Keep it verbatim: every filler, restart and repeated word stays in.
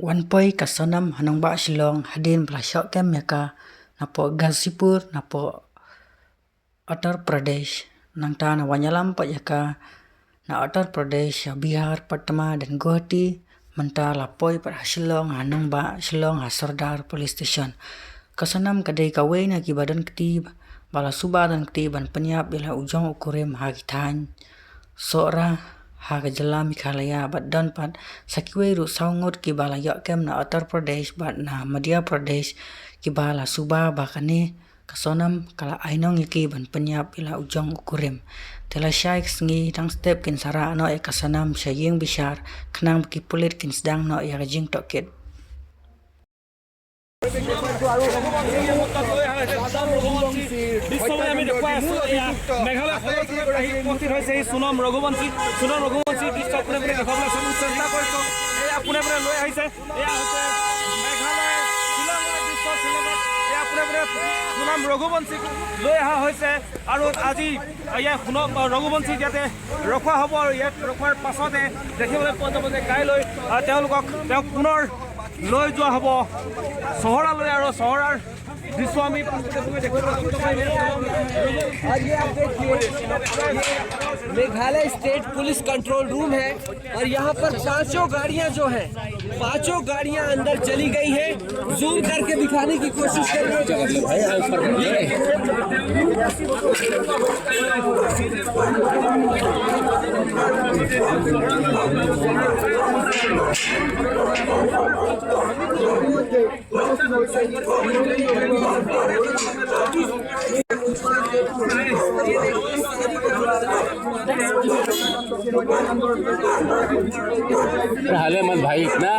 Wan poi ka Sonam ha nongbah Shillong hadien ba la shoh kem ïa ka napoh Ghazipur, napoh Uttar Pradesh. Nangta na wan ïalam pat ïa ka na Uttar Pradesh, ha Bihar, Patna, then Guwahati, mynta la poi pat ha Shillong, ha nongbah Shillong, ha Sordar Police Station. Ka Sonam ka dei kawei na kiba don kti, ba la suba don kti ban pynïap ïa la u jong u kurim ha ki thaiñ Sohra ha ka jylla Meghalaya, bad don pat sa kiwei ruh saw ngut kiba la ïoh kem na Uttar Pradesh bad na Madhya Pradesh, kiba la suba ba kane ka Sonam ka la ai nong ïa ki ban pynïap ïa la u jong u kurim. Te lashai ka sngi dang step kin sa rah noh ïa ka Sonam sha ïing bishar, khnang ba ki pulit kin sdang noh ïa ka jingtohkit. দৃশ্য আমি দেখুৱাই আছো, এয়া মেঘালয় সদৰ উপস্থিত হৈছে এই সোণম ৰঘুবংশী, সোণম ৰঘুবংশীৰ দৃশ্য পোনে পোনে দেখুৱাবলৈ চেষ্টা কৰিছো। এয়া পোনে পোনে লৈ আহিছে, এয়া হৈছে মেঘালয় শ্বিলঙৰ দৃশ্য। শ্বিলঙত এয়া পোনে পোনে সোণম ৰঘুবংশীক লৈ অহা হৈছে আৰু আজি এয়া সোণম ৰঘুবংশীক ইয়াতে ৰখোৱা হ'ব আৰু ইয়াত ৰখোৱাৰ পাছতে দেখিবলৈ পোৱা যাব যে কাইলৈ, আহ, তেওঁলোকক, তেওঁক পুনৰ লৈ যোৱা হ'ব চহৰালৈ আৰু চহৰাৰ দৃশ্য আমি পোনপটীয়াকৈ দেখিবলৈ পাম। और ये आप देखिए, मेघालय स्टेट पुलिस कंट्रोल रूम है और यहाँ पर पांचों गाड़ियां जो हैं, पांचों गाड़ियां अंदर चली गई हैं। जूम करके दिखाने की कोशिश कर रहे हैं। अरे हले मत भाई इतना।